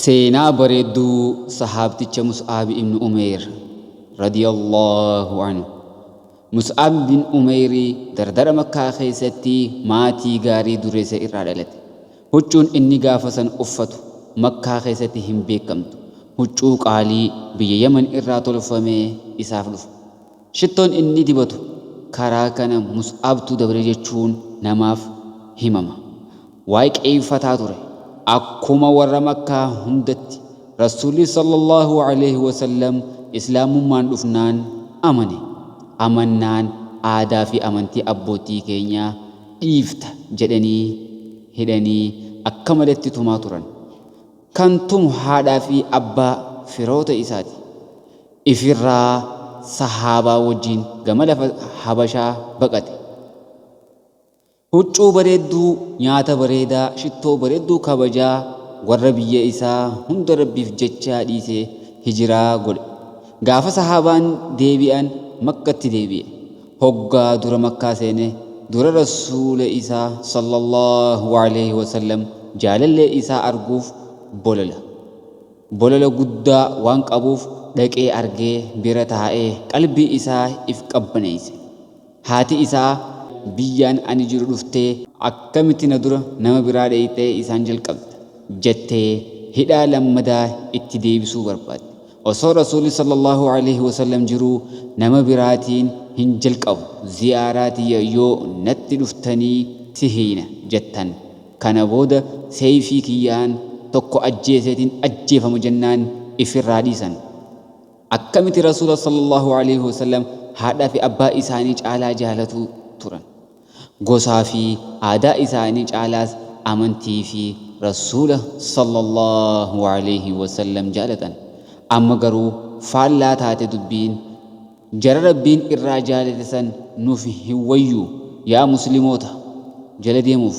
Seenaa bareedduu sahaabticha Mus'ab ibn Umeyr radiyallahu anhu. Mus'ab bin Umeyri dardara Makkaa keessatti maatii gaarii dureessa irraa dhalate. Huccuun inni gaafa san uffatu Makkaa keessatti hin beekamtu. Huccuu qaalii biyya Yaman irraa tolfamee isaaf dhufa. Shittoon inni dibatu karaa kana Mus'abtu dabre jechuun namaaf himama. Waaqeeyfataa ture. Akkuma warra Makkaa hundatti Rasuulli sallallaahu aleyhi wasallam Islaamummaan dhufnaan amane. Amannaan aadaa fi amantii abbootii keenyaa dhiifta jedhanii hidhanii akka maletti tumaa turan. Kan tumu haadhaa fi abbaa firoota isaati. Ifirraa sahaabaa wajjiin gama lafa Habashaa baqate. Huccuu bareedduu, nyaata bareedaa, shittoo bareedduu kabajaa warra biyya isaa hunda Rabbiif jecha dhiisee hijiraa godhe. Gaafa sahaabaan deebi'an Makkatti deebi'e. Hoggaa dura Makkaa seene dura Rasuula isaa sallallaahu aleyhi wasallam jaalallee isaa arguuf bolola. Bolola guddaa waan qabuuf dhaqee argee bira taa'ee qalbii isaa if qabbaneeyse. Haati isaa biyyaan ani jiru dhuftee akkamitti na dura nama biraa dheeyxee isaan jalqabda? jettee hidhaa lammadaa itti deebisuu barbaadde. Osoo Rasuulli sallallaahu aleyhi wasallam jiruu nama biraatiin hin jalqabu, ziyaaraa tiyya yoo natti dhuftanii si hiiyna jettan, kana booda seeyfii kiyyaan tokko ajjeeseetiin ajjeefama jennaan ifirraa dhiisan. Akkamiti Rasuula sallallaahu aleyhi wasallam haadhaa fi abbaa isaanii caalaa jaalatuu turan. Gosaa fi aadaa isaanii caalaas amantii fi Rasuula sallallaahu aleyhi wasallam jaalatan. Amma garuu faallaa taate dubbiin. Jara Rabbiin irraa jaalate san nuuf hin wayyuu yaa Muslimoota jala deemuuf?